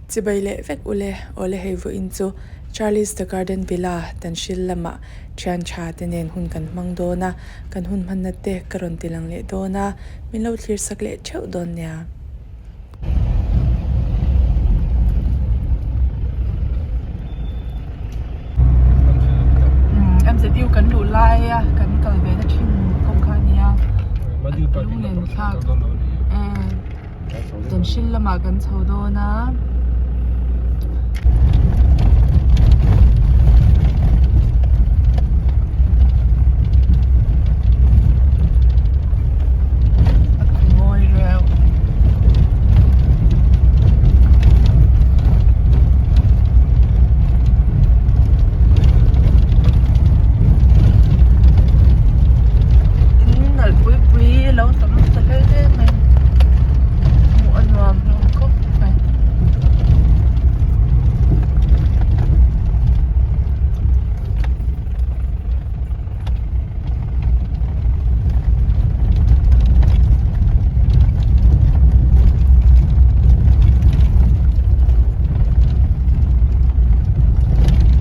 Chibai leh vek ule, awle hei vawiin chu Charlie's The Garden Villa Tanhril lamah thian tha te nen hun kan hmang dawn a, kan hun hmanna te ka rawn ti lang leh dawn a, min lo thlir sak leh theuh dawn nia. MZU kan luh laia kan kal ve na thin kawng kha a nia lunglen thlak Tanhril lamah kan chho dawn a. A khu mawi reuh. In nalh pui pui lo tam ta hle hle mai hmuh a nuam hlawm khawp mai.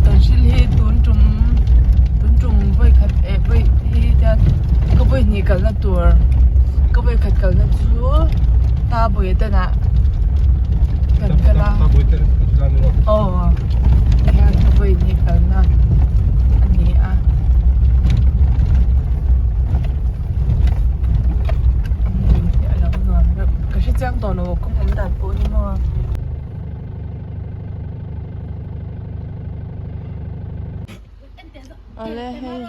Tanhril hi tun tum tun tum vawi khat eh vawi hi tian ka vawi hnih kalna tur ka vawi khat kalna chu ta bawih te nah kan kal a aw tihian ka vawi hnih kalna a ni a. Ka hre chiang tawh lo kawng awm dan pawh ni maw. Awle hei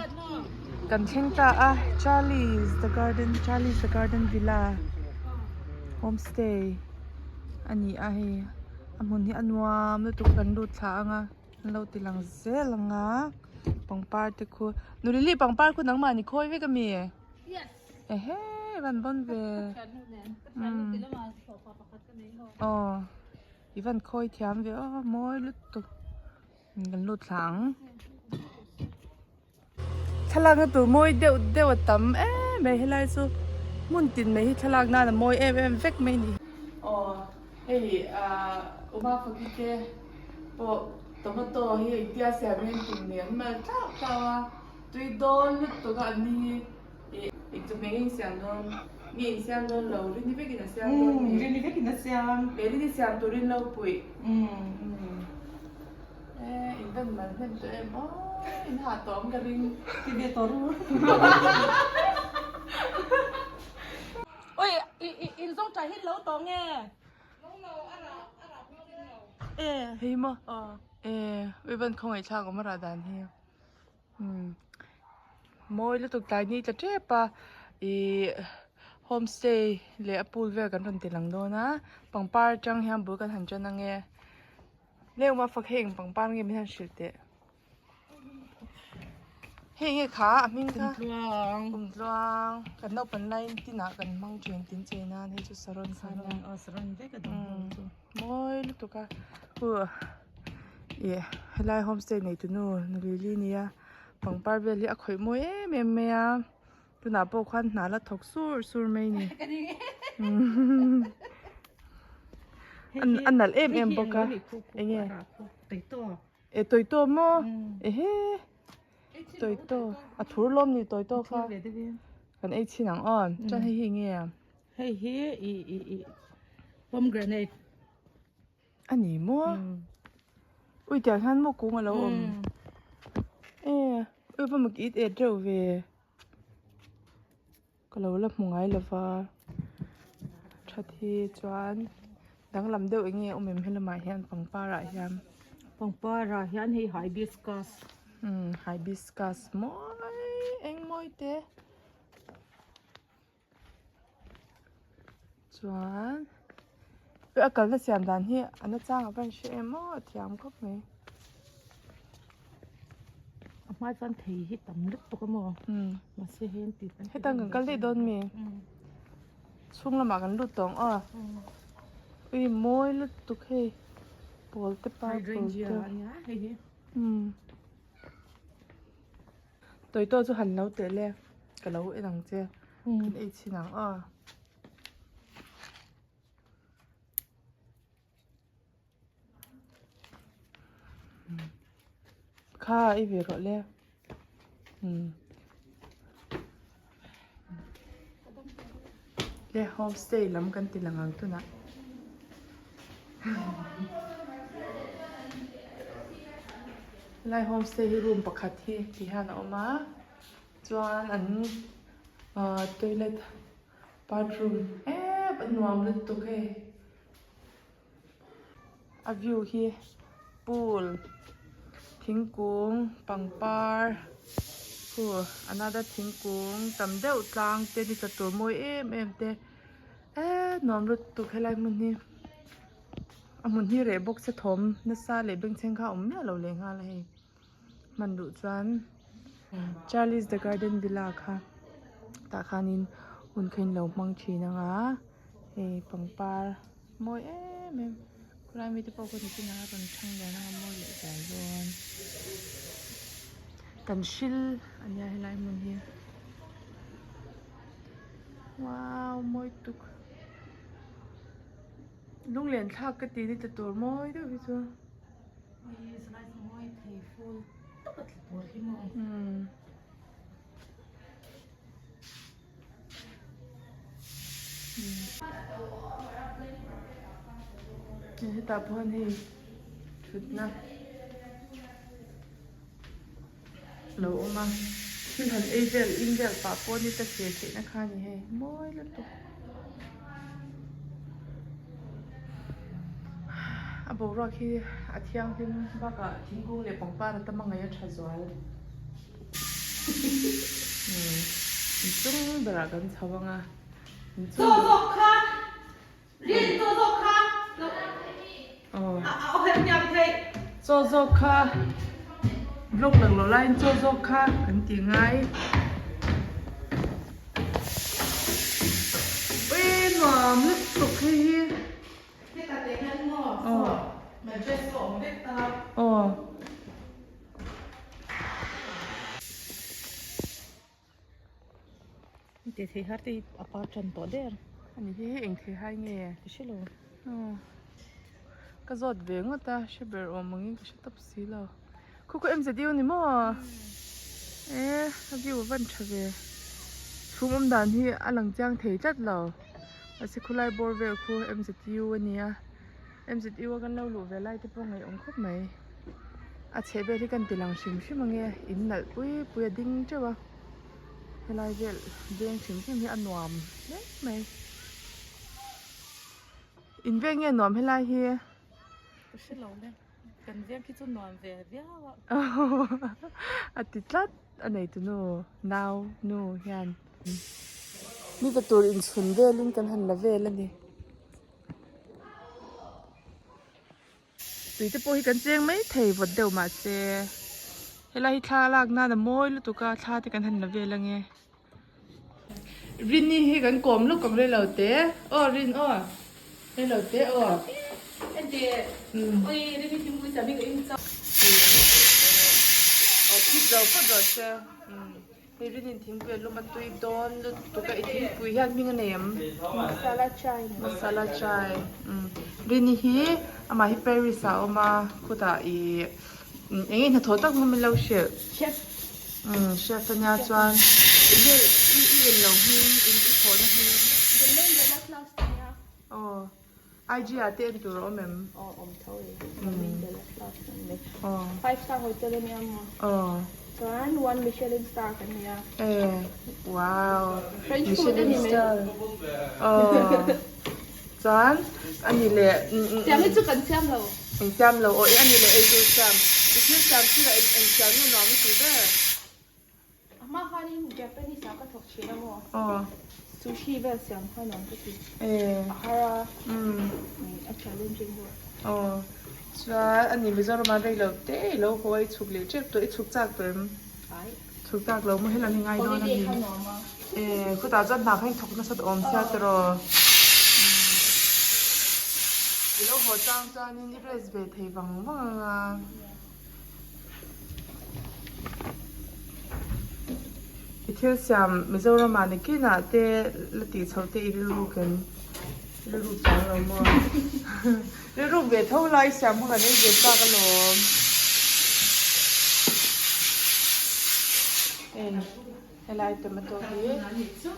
kan thleng ta a Charlie's the garden Charlie's the garden villa homestay a ni a hei a hmun hi a nuam lutuk kan lut thla ang a. An lo ti lang zel ang a pangpar te khu nu lily pangpar khu nangmah ni khawi vek ami ehe i van bawn ve umm aw i van khawi thiam ve aw mawi lutuk kan lut thla ang. Thlalak na tur mawi deuh deuh a tam em mai helai chu hmun tin mai hi thlalak nan a mawi em em vek mai a ni. Aw hei ah Uma Faki te pawh tomato hi engtia siam hian tum ni an mal tlauh tlauh a tui dawn lutuk a an ni hi ih engchawhmeh nge in siam dawn nge in siam dawn lo rini vekin a siam dawn ni rini vekin a siam leh rini siam turin lo puih Eh, in van mal hnem tawh em aw, in hah tawh ang ka ring. Ti ve tawh ru. Oi, i i in zawng tah hi lo tawh nge? Lo lo, a rah, a rah hma ring lo. Eh. Hei maw? Eh, ui van khawngaih thlak awm a rah dan hi. Umm, mawi lutuk tlai ni tla tep a, ih homestay leh a pool vel kan rawn ti lang dawn a, pangpar atang hian bul kan han tan ange. Leng a fak heng pangpar nge min han hrilh teh. Hei nge kha a hming kha. Kumtluang. Kumtluang. Kan naupan laiin tinah kan hmang thin tin chei nan hei chu saron kha ania. Saron aw saron vek a dawng ho chu. Mawi lutuk a. Hu ih helai homestay nei tu nu nu Lily nia pangpar vel hi a khawih mawi em em mai a. Tunah pawh khuan hna la thawk sur sur mai a ni. A nalh em em bawk a. Enge? E toito maw? Ehe. Toito. A thur lawm ni toito kha. Kan ei chhin ang aw. Chuan hei hi enge a? Hei hi i i i pomegranate. A ni maw? Ui tiang hian maw kung a lo awm? E ui va mak it et reuh ve. Ka lo la hmu ngai lo va. That hi chuan danglam deuh eng nge a awm em helamah hian pangpar ah hian. Pangpar ah hian hei hibiscus. Umm hibiscus mawi eng mawi te. Chuan a kalna siam dan hi a nachang a van hre em aw a thiam khawp mai. A hma chuan thei hi tam lutuk a maw mahse hei an ti hetang kan kal daih dawn mi chhung lamah kan lut tawh ang aw ui mawi lutuk hei pawl te purple te umm. Toito chu han lo teh le ka lo en ang che kan ei chhin ang aw. Kha ei ve rawh le. Le homestay lam kan ti lang ang tunah. Helai homestay hi room pakhat hi ti hian a awm a chuan an ahh toilet bathroom ep a nuam lutuk hei. A view hi pool thingkung pangpar khu another thingkung tam deuh tlang te ni tla tur mawi em em te eee nuam lutuk helai hmun hi a hmun hi reh bawk se thawm nasa leh bengchheng kha a awm miah lo leh nghal a hei hman duh chuan Charlie's the garden villa kha tah khanin hun kha in lo hmang thin ang a hei pangpar. Mawi em em khulai mite pawh khaw nitin a rawn thang lian anga mawi leh zual dawn kan hril a nia helai hmun hi wow mawi tuk lunglen thlak ka ti ni ta tur mawi deuh hi chu. Hetah pawh hian hei thutna lo awm a thil han ei vel in vel pah pawh ni ta thlir theihna kha a ni hei mawi lutuk a boruak hi a thianghlim bakah thingkung leh pangpar a tam a ngaih a tha zual. Inchung berah kan chho ang a inchung chaw zawk kha vlog lang loh laiin chaw zawk kha kan ti ngai ui nuam lutuk hei hi. Aw. Tih theih har te hi a par tan tawh der. Ani hi hei eng thei hai nge? Ka hre lo. Ka zawt ve ngawt a, hre ber awm angin ka hre tawp si lo. Khu khu MZU ni maw? E a view a van tha ve. Chhung awm dan hi a lang chiang thei tlat lo. Mahse khulai bawr vel khu MZU a nia. MZU a kan lo luh ve lai te pawh ngaihawm khawp mai. A chheh vel hi kan ti lang hrim hrim ange in nalh pui pui a ding teuh a helai vel veng hrim hrim hi a nuam hle mai in veng nge nuam helai hi ka hre lo le kan veng khi chu nuam ve viau a a ti tlat a nei tunu nau nu hian ni ta tur inchhun velin kan han la vel a ni. Tui te pawh hi kan cheng mai thei vawt deuh mahse helai hi thla lak nan a mawi lutuk a thla te kan han la vel ange Rini hi kan kawm lawk ang rei lo te aw Rin aw rei lo te aw aw phit zo phawt rawh se. Hei rin thingpui a lum a tui dawn lutuk a i thingpui hian hming a nei em? Masala chai. Masala chai umm Rini hi amah hi Paris ah a awm a khutah ih eng nge hnathawh tak hmang min lo hrilh? Chef. Umm chef ania chuan enge i i en lo hming in i thawhna hming? The main bella class ania. Aw. IG ah te en tur a awm em? Aw awm tho e. Main bella class an nei. Aw. 5 star hotel a nia maw? Aw. Chuan one Michelin star kan nei a. E wow. French food a ni mai. Aw. Chuan ani leh Siam hi chu kan siam lo. Eng siam lo aw e ani leh eitur siam. I thil siam thil ah eng siam nge nuam i tih ber? A hma khanin Japanese ah ka thawk thin a maw? Aw. Sushi vel siam kha nuam ka ti. Ee. A har a. Umm. A challenging bawk. Aw. Chuan ani Mizoram ah rei lo te i lo haw a i chhuk leh tep tawh i chhuk chak tawh em? Ai. Chhuk chak lo maw helam hi ngai dawn a ni. Holiday kha nuam a. Ee khutah chuan hna kha in thawk nasa tawh awm sia tiraw. I lo haw chang chuanin i rest ve thei vang vang ang a. I thil siam Mizoram ah nikinah te la tih chhoh te i rilru ken rilru chuang lo maw rilru ve tho lai siam kha kan ei ve chak alawm. Hei helai tomato hi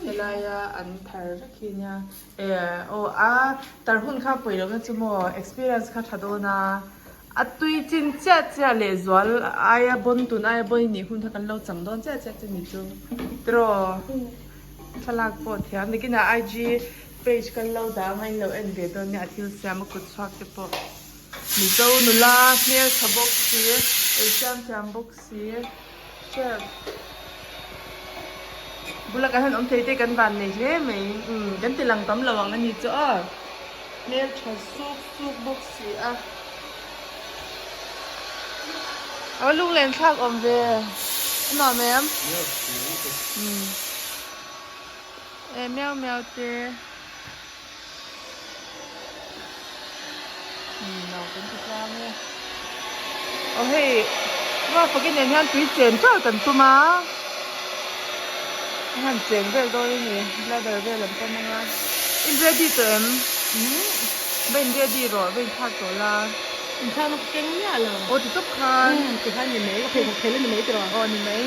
helaia an thar vek hi nia eh aw a tar hun kha pawi lohna chu maw experience kha tha dawn a a tui chin chiah chiah leh zual aia bawn tun aia bawn i nih hun kha kan lo chang dawn chiah chiah chu ni chu tiraw thlalak pawh thiam nikinah IG page kan lo dah anga in lo en ve dawn nia a thil siam a kut chhuak te pawh. Mizo nula hmeltha bawk si, ei siam thiam bawk si, chef bula kan han awm thei te kan van nei hle mai, umm kan ti lang tam lo ang a ni chu aw, hmeltha suk suk bawk si a, a va lunglen thlak awm ve a nuam em? Umm e miau miau te. No kan ti tlang e. Aw hei Ruatfawki nen hian tui chen ṭeuh kan tum a. A han cheng vel dawn a ni bladder vel an pawm ang a. In ready tawh em? Va in ready rawh va inthlak tawh la. Inthlak na ka keng miah lo. Aw ti tawp khan. Ti khan ni mai ka pheikhawk phel a ni mai tiraw. Aw ni mai.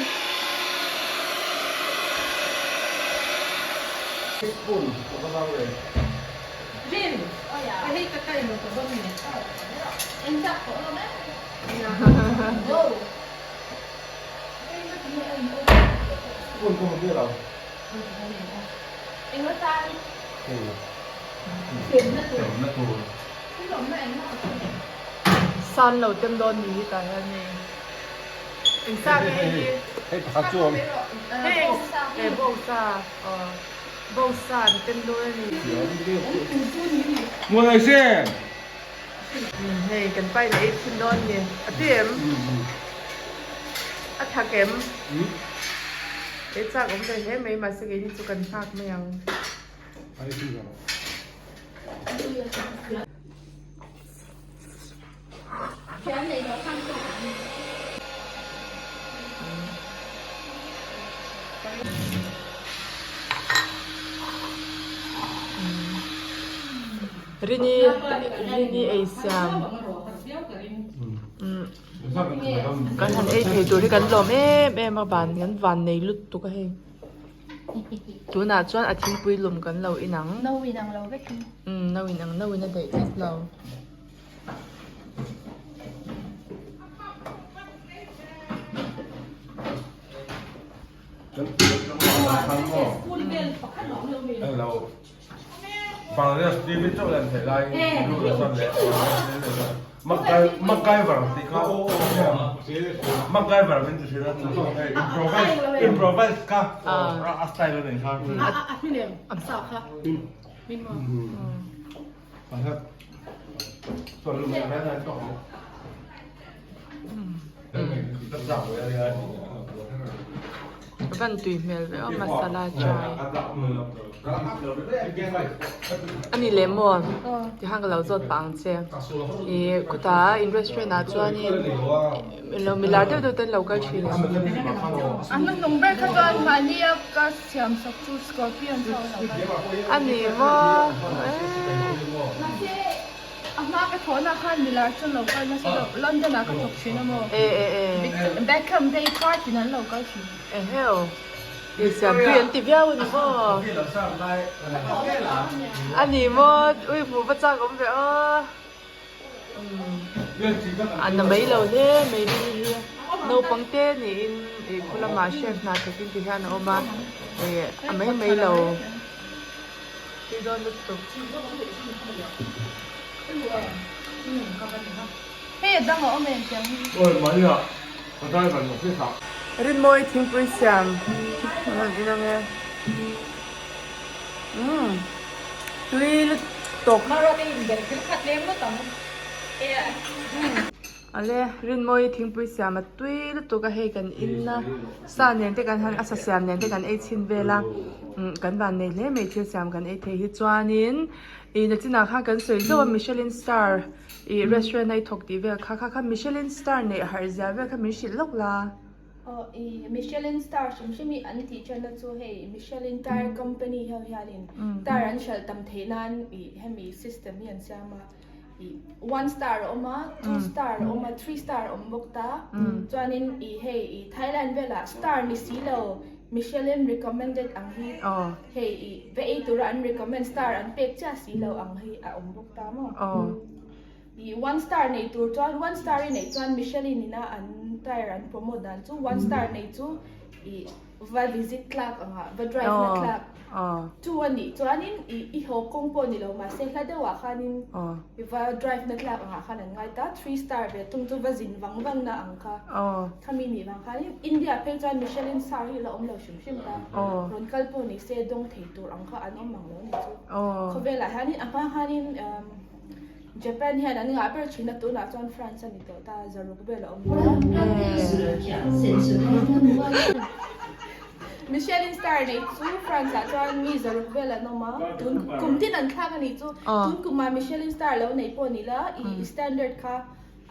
San lo tem dawn ni hi tah hian hei eng sa nge hei hi hei pakhat chu awm hei eh bawngsa aw bawngsa an tem dawn a ni. Hei kan pai leh ei thin dawn ni a ti em a thak em ei chak awm ve hle mai mahse keini chu kan nghak mai ang. Rini Rini ei siam kan han ei thei tur hi kan lawm em em a van kan van nei lutuk a hei tunah chuan a thingpui lum kan lo in ang No in ang lo vek in. No in ang no in a daih tlat lo. Bangladesh TV chauh lan theih lai Doordarshan leh MacGyver tih kha MacGyver min ti thin a improvise improvise kha a style a nei kha a hmin em a sa kha hmin maw Van tui hmel ve aw masala chai a ni leh maw tikhan ka lo zawt pah ang che ih khutah in restaurant ah chuanin lo milar deuh deuh te an lo kal thin a. A hnuhnung ber kha chuan mahni a ka siam sak chu scorpion chu a lo kal. A ni maw eee. Mahse a hma ka thawhna khan milar chu an lo kal nasa deuh London ah ka thawk thin a maw. E e e. Beckham te hi party in an lo kal thin. Eheu. I siam tui an ti viau a ni maw? A ni maw ui hmuh va chak awm ve aw. A na mai lo hle mai ring hi naupang te niin ih khu lamah chef hna thawk in ti hian a awm a ih a mai mai lo tui dawn lutuk. Hei a dang a awm em tiang hi. Rinmawi thingpui siam a rawn in ang e. Umm tui lutuk. Ale Rinmawi thingpui siam a tui lutuk a hei kan in a sa nen te kan han a sa siam nen te kan ei chhin vel a umm kan van nei hle mai thil siam kan ei thei hi chuanin ih nachinah khan kan sawi zauh a Michelin star ih restaurant a i thawk tih vel kha kha kha Michelin star neih harh zia vel kha min hrilh lawk la. Aw i Michelin star hrim hrim hi an tih thenna chu hei Michelin tyre company ho hianin tyre an hralh tam theih nan ih hemi system hi an siam a. One star a awm a, two star a awm a, three star a awm bawk ta. Chuanin i hei i Thailand velah star ni si lo Michelin recommended ang hi hei i va ei tura an recommend star an pek chiah si lo ang hi a awm bawk ta maw. I one star nei tur chuan one star i neih chuan Michelin ina an tyre an promote dan chu one star nei chu i va visit tlak anga va drive na tlak chu a nih chuanin i i haw kawng pawh ni lo mahse hla deuhah khanin i va drive na tlak angah khan an ngai ta three star ve thung chu va zin vang vang na ang kha khami nih vang khanin India phei chuan Michelin star hi la awm lo hrim hrim ta rawn kal pawh ni se dawng thei tur ang kha an awm ang lo ni chu khawvelah hianin a hma khanin Japan hian an ngah ber thin a, tunah chuan France a ni tawh ta, zaruk vel a awm ta. Michelin star neih chu France ah chuan mi zaruk vel an awm a, tun kum tin an thlak a nih chu, tun kumah Michelin star lo neih pawh ni la, i standard kha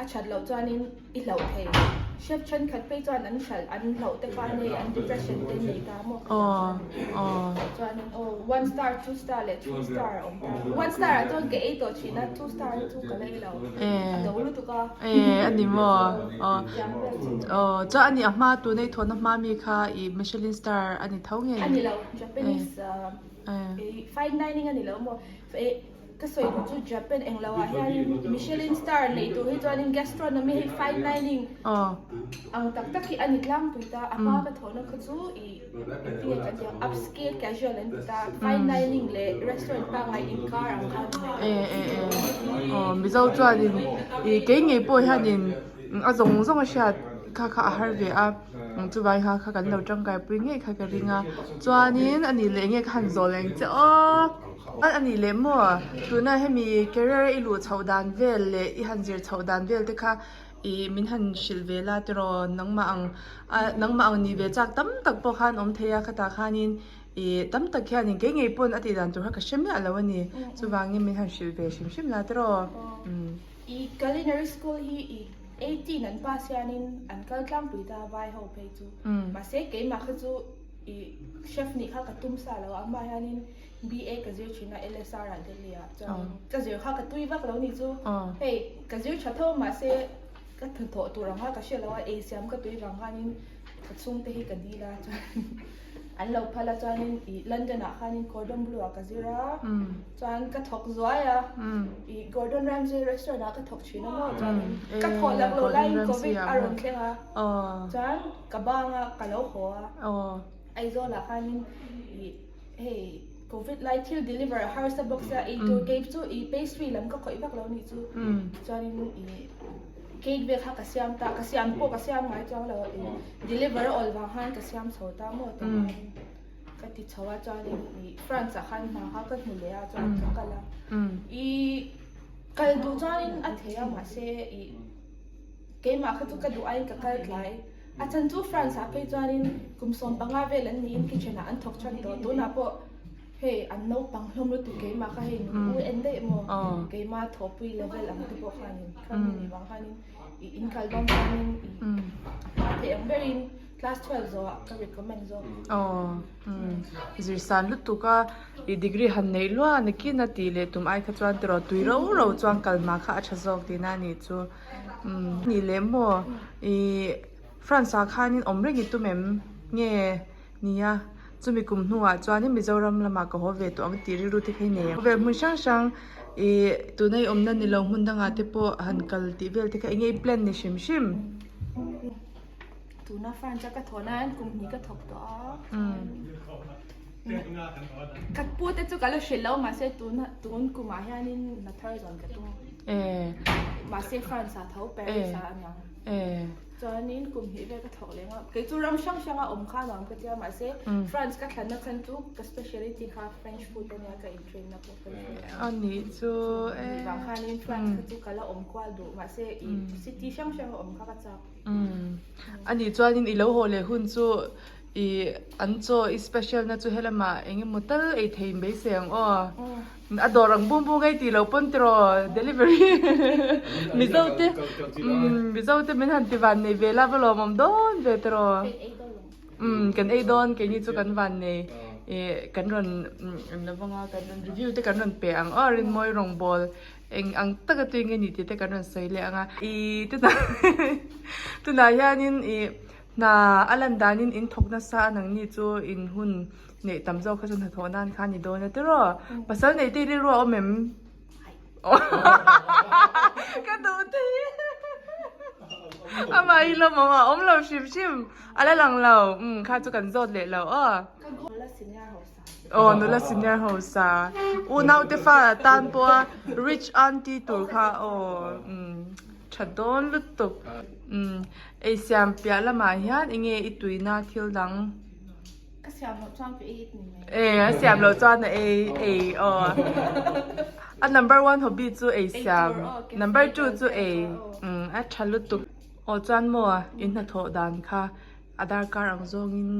a that loh chuanin i hlauh thei. Chef thenkhat phei chuan an hralh an hlauh te kha nei an depression te nei ta maw ka hlauh chuan chuanin aw one star two star leh three star a awm ta. One star ah chuan ka ei tawh thin a two star hi chu ka la ei lo a do lutuk a. E a ni maw aw aw chuan a ni a hma tuna i thawhna hma mi kha i Michelin star a ni tho nge? A ni lo Japanese fine dining a ni lo maw Ka sawi duh chu Japan eng lo ah hianin Michelin star neih tur hi chuanin gastronomy hi fine dining ang tak tak hi a ni tlangpui ta. A hma ka thawhna kha chu i engtin nge kan tih ang upscale casual an ti ta. Fine dining leh restaurant pangngai inkar ang kha a ni mai. E e e aw Mizo chuanin i kei ngei pawh hianin a zawng zawng a hriat kha kha a har ve a chuvangin kha kha kan lo tangkaipui ngei kha ka ring a chuanin a nih leh enge ka han zawl ang che aw. A nih leh maw? Tuna hemi career i luh chhoh dan vel leh i han zir chhoh dan vel te kha i min han hrilh ve la tiraw nangmah ang nangmah ang nih ve chak tam tak pawh khan awm thei a khatah khanin i tam tak hianin kei ngei pawn a tih dan tur kha ka hre miah lo a ni chuvangin min han hrilh ve hrim hrim la tiraw umm. I culinary school hi i 18 an pass hianin an kal tlangpui ta vai ho phei chu mahse keimah kha chu i chef nih kha ka tum sa lo a amah hianin BA ka zir thin a LSR ah Delhi ah chuan ka zir kha ka tui vak lo ni chu hei ka zir tha tho mahse ka hnathawh tur ang kha ka hre lo a ei siam ka tui vang khanin ka chhungte hi ka dil a chuan an lo phal a chuanin ih London ah khanin Cordon Bleu ah ka zir a chuan ka thawk zuai a ih Gordon Ramsay restaurant ah ka thawk thin a maw chuanin ka thawh lak loh laiin covid a rawn thleng a chuan ka bang a ka lo haw a Aizawl ah khanin ih Hei covid lai thil deliver a harsa bawk sia ei tur cake chu i pastry lam ka khawih vak lo nih chu chuanin i cake vel kha ka siam ta ka siam pawh ka siam ngai chuang lo i deliver a awl vang khan ka siam chho ta maw tah khan ka ti chho a chuanin i France ah khan hna kha ka hmu leh a chuan ka kal a i kal duh chuanin a thei a mahse i keimah kha chu ka duh aiin ka kal tlai. A chan chu France ah phei chuanin kum 15 vel an niin kitchen ah an thawk than tawh. Tunah pawh hei an naupang hlawm lutuk keimah kha hei min u en daih maw keimah thawhpui level ang te pawh khanin khami nih vang khanin i in kal dawn chuanin i a hma theih ang berin class 12 zawhah ka recommend zawk. Aw zirsan lutuk a i degree han neih luah nakin a tih leh tum ai kha chuan tiraw tui ro ro chuan kal hma kha a tha zawk tihna a nih chu. Nih leh maw ih France ah khanin awm reng i tum em nge nia chumi kum hnuah chuanin Mizoram lamah ka haw ve tawh ang tih rilru te kha i nei ang. Khawvel hmun hrang hrang ih tuna i awmna ni lo hmun dangah te pawh han kal tih vel te kha eng nge i plan ni hrim hrim. Tuna France a ka thawh nan kum hnih ka thawk tawh a ka pu te chu ka la hrilh lo mahse tuna tun kumah hianin hna thar zawn ka tum mahse France ah tho Paris ah a niang chuanin kum hnih vel ka thawk leng a kei chu ram hrang hrang a awm kha nuam ka tia mahse France ka thlanna chhan chu ka speciality kha French food ania ka in train na pawh French food a nih chu vang khanin France kha chu ka la awm kual duh mahse i city hrang hrang a awm kha ka chak. A nih chuanin i lo haw leh hun chu i an chaw i special na chu helamah eng emaw tal ei thei in beisei ang aw. A dawr ang bung bung ei tih loh pawn tiraw delivery Mizo te Mizo te min han ti van nei ve la va lawmawm dawn ve tiraw. Umm kan ei dawn keini chu kan van nei ih kan rawn la vang a kan rawn review te kan rawn pe ang aw Rinmawi rawngbawl. Eng ang taka tui nge ni tih te kan rawn sawi leh ang a. Ih tunah tunah hianin ih hna a lan danin in thawk nasa a nangni chu in hun neih tam zawk kha chu hnathawh nan khan ni dawn a tiraw? Pasal neih te rilru a awm em? Ka duh thei amah hi lawm awm a awm lo hrim hrim a la lang lo umm kha chu kan zawt leh lo aw. Aw nula senior hausa unau te fa tan pawha rich aunty tur kha aw umm tha dawn lutuk umm eisiam piah lamah hian enge i tuina thil dang. Ka siam loh chuan ka ei ni mai. E a siam loh chuan a ei ei aw. A number one hobby chu ei siam number two chu ei umm a tha lutuk. Aw chuan maw in hnathawh dan kha a darkar ang zawngin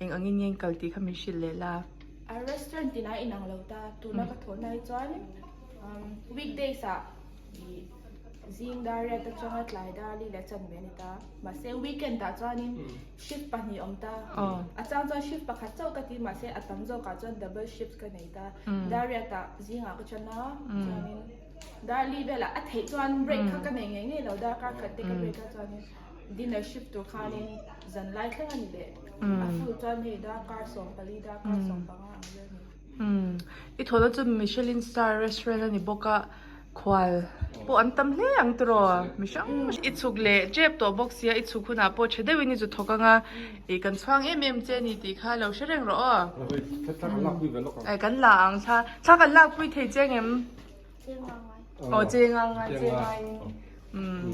eng angin nge in kal tih kha min hrilh leh la. A restaurant inah a inang lo ta tuna ka thawhna hi chuan weekdays ah ih zing dar riat atanga tlai dar li leh chanve a ni ta mahse weekend ah chuanin Shift pahnih awm ta. A chang chuan shift pakhat chauh ka ti mahse a tam zawkah chuan double shift ka nei ta. Dar riatah zingah ka ṭan a, chuanin dar li velah a theih chuan break kha ka nei ngei ngei lo, darkar khat te ka break a chuanin dinner shift tur khanin zan lai thleng a ni leh. A full chuan hei darkar 14 darkar 15 ang vel a ni. I thawhna chu Michelin star restaurant a ni bawk a, khual pawh an tam hle ang tiraw mi hrang i chhuk leh tep tawh bawk sia i chhuk hunah pawh tha deuhin i zu thawk ang a ih kan chhuang em em che a ni tih kha lo hre reng rawh aw kan la ang thla thla kan lak pui thei che ngem aw che ngang ngai che ngai umm.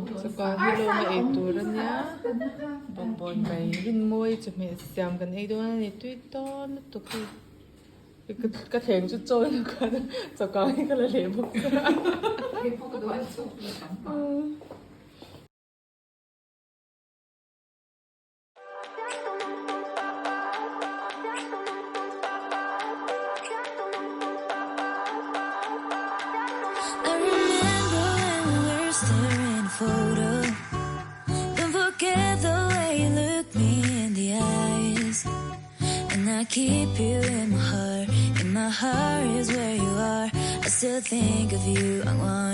Choka hi lawm a ei tur a nia bawngbawn mai rinmawi chawhmeh siam kan ei dawn a ni tui dawn lutuk hei ka thleng chu chaw in khan choka hi ka la leh bawk a. I remember when we were staring at a photo. Don't forget the way you look me in the eyes. And I keep you in my heart. In my heart is where you are. I still think of you. I want you.